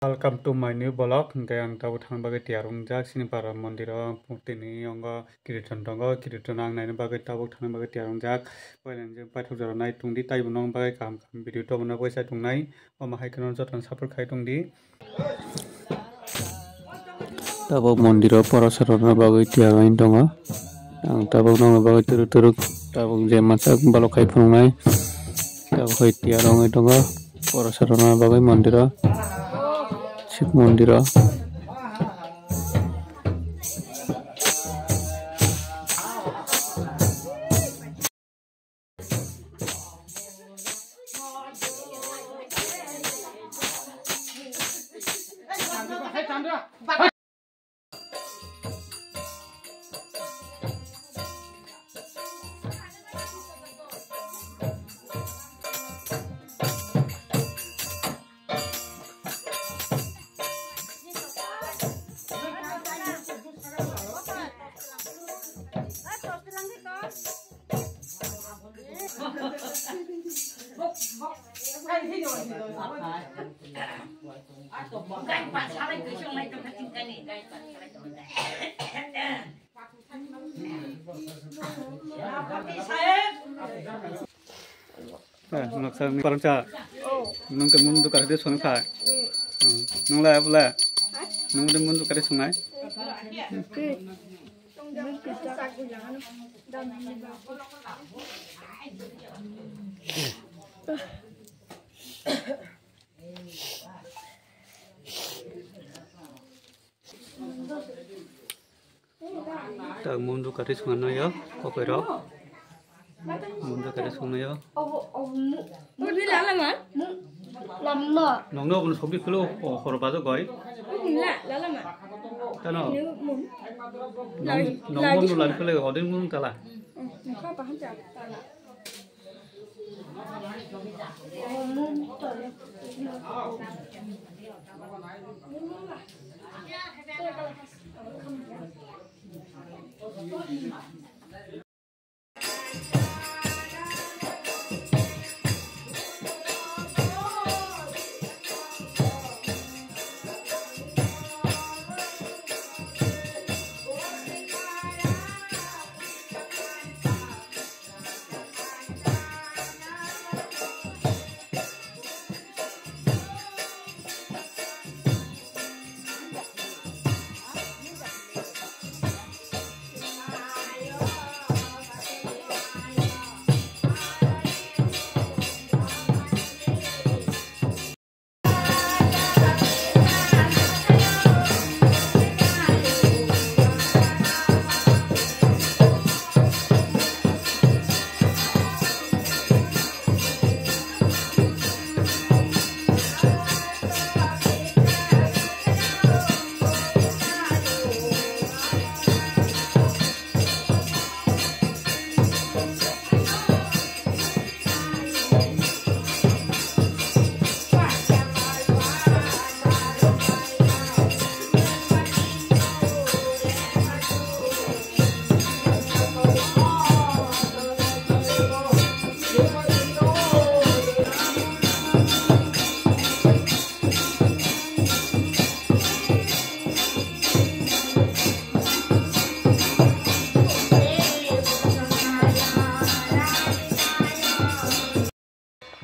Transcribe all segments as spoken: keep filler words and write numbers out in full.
Welcome to my new vlog. Hwnkhe ang tabuk thangna bagwi tiyar wngjak sini para mondir o, tini wngo kiriton tongo, kiriton ang naina bagwi tabuk thangna bagwi tiyar wngjak. Puila ni je paithak jora nai tongdi, taibo nong bagwi kaham kaham video tobona bagwi chai tongnai. Omo hai kheno jotono support khai tongdi. Tabuk mondir o porsa rwna bagwi tiyar wngwi tongo. Ang tabuk nokni bagwi twrwk twrwk tabuk je masa balok khai phunuknai. Tabuk hai tiyar wngwi tongo porsa rwna bagwi mondir o, Shiv mondir o. Eh, noksa ni parang cha. Oh. Nung te mun duka de song kha. Mm. Hmm. Nung la bula. Ha? Nung te mun duka de song nai. Hmm. Tak mundu kari sungano yo, kokoiro. Mundu kari sungno yo. Obo, obo, mu-, mu-, Udi lala ma? Mu-, lamno. Nongno obo sokdi kulo, o, horo bajo goi. Udi la, lala ma? Tano. Ni mun. Nong, Lagi, nong lagi. Mundu lari kulo, odin mun tala. Hmm, muka paham cha.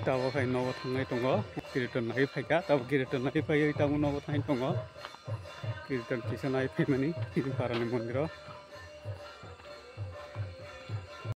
Tabuk hai nogo thangnai tongo, kiriton nai phaikha, tabuk kiriton nai phaiwi tabuk nogo thangwi tongo, kiriton kisa nai phaimani, kiriton parani mondiro.